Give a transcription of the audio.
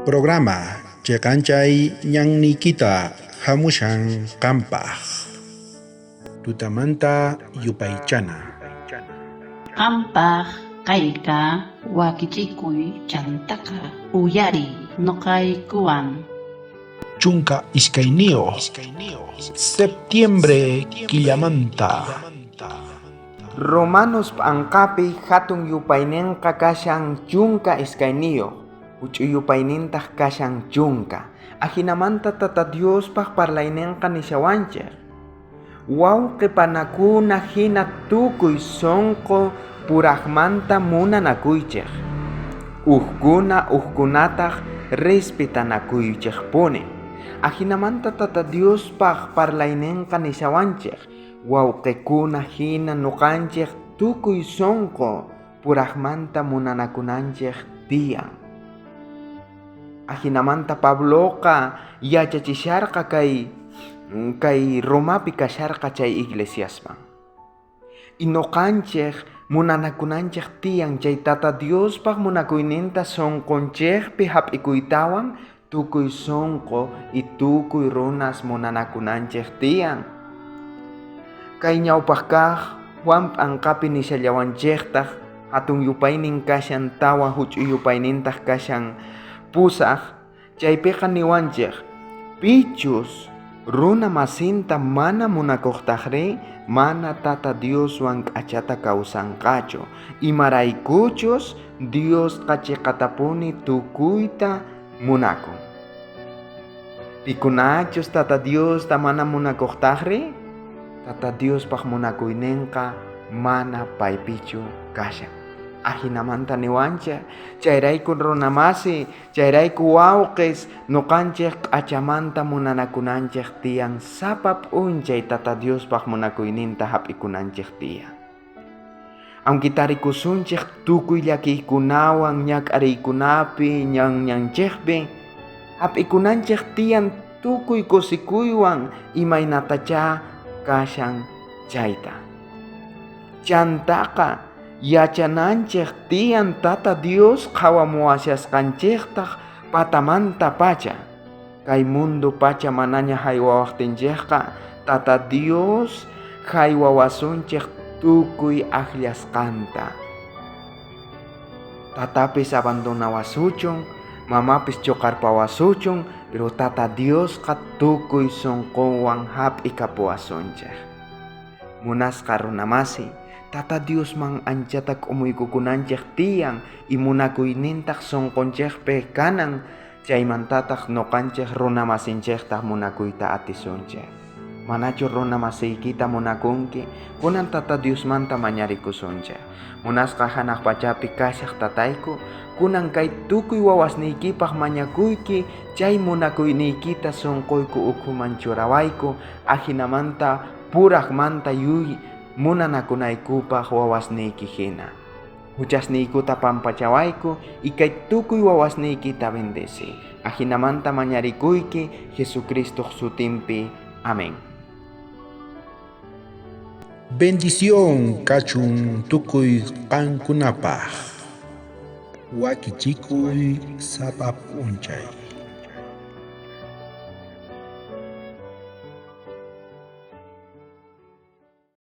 Programa cheqanchay ñanniykita hamushan qampaq. Tutamanta yupaychana. Qampaq kayqa wakichikuy chantaqa uyariy noqaykuwan. 12 septiembre killamanta. Romanos p'anqapi hatun yupaynenqa kashan 12, huch'uy yupaynintaq kashan 10. Ajinamanta Tata Diospaq parlaynenqa nishawanchej. Wawqi panakuna hina tukuy sunqu purajmanta munanakuychej. Ujkuna ujkunataq respetanakuychejpuni. Ajinamanta Tata Diospaq parlaynenqa nishawanchej. Wawqikuna hina nuqanchej tukuy sunqu purajmanta munanakunanchej tiyan. Ajinamanta Pabloqa yachachisharqa kay Romapi kasharqa chay iglesiasman. Y nuqanchej munanakunanchej tiyan chay Tata Diospaq munakuyninta sunqunchejpi hap'ikuytawan tukuy sunqu y tukuy runas munanakunanchej tiyan. Kay ñawpaq kaq Juan p'anqapi nishallawanchejtaq hatun yupaynin kashan 4 huch'uy yupaynintaq kashan 8, chaypiqa niwanchej pichus runa masinta mana munakuqtaqri mana Tata Dioswan k'achata kawsanqachu, imaraykuchus Diosqa chiqatapuni tukuyta munakun. Pikunachus Tata Diosta mana munakuqtaqri, Tata Diospaq munakuynenqa mana paypichu kashan. Ajinamanta niwanchej, chayrayku runamasi, chayrayku wawqis, nuqanchej k'achamanta munanakunanchej tiyan, sapa p'unchay Tata Diospaq munakuyninta hap'ikunanchej tiyan. Aunque tarikusunchej tukuy llakiykunawan ñak'ariykunapi ñanñanchejpi, hap'ikunanchej tiyan tukuy kusikuywan imaynatachá kashan chayta. Chantaqa yachananchej tiyan Tata Dios qhawamuwashasqanchejtaj patamanta pacha. Kay mundo pacha manaña haywawajtinchejqa Tata Dios haywawasunchej tukuy ajllasqanta. Tatapis abandonawasuchun, mamapis chuqarpawasuchun, pero Tata Diosqa tukuy sunqunwan hap'ikapuwasunchej. Munasqa runamasi, Tata Diosman anchata k'umuykukunanchej tiyan y munakuynintaq sunqunchejpi kanan, chaymantataq nuqanchej runamasinchejta munakuyta atisunchej. Manachu runamasiykita munakunki, kunan Tata Diosmanta mañarikusunchej. Munasqa hanaq pachapi kashaq tatayku, kunan kay tukuy wawasniykipaq mañakuyki, chay munakuyniykita sunquyku ukhuman churawayku, ajinamanta purajmanta yuy munanakunaykupaq wawasniyki hina. Huchasniykuta pampachawayku y kay tukuy wawasniykita bendeci. Ajinamanta mañarikuyki Jesucristo sutinpi. Amén. Bendición kachun tukuy qankunapaq. Wakichikuy sapa p'unchay.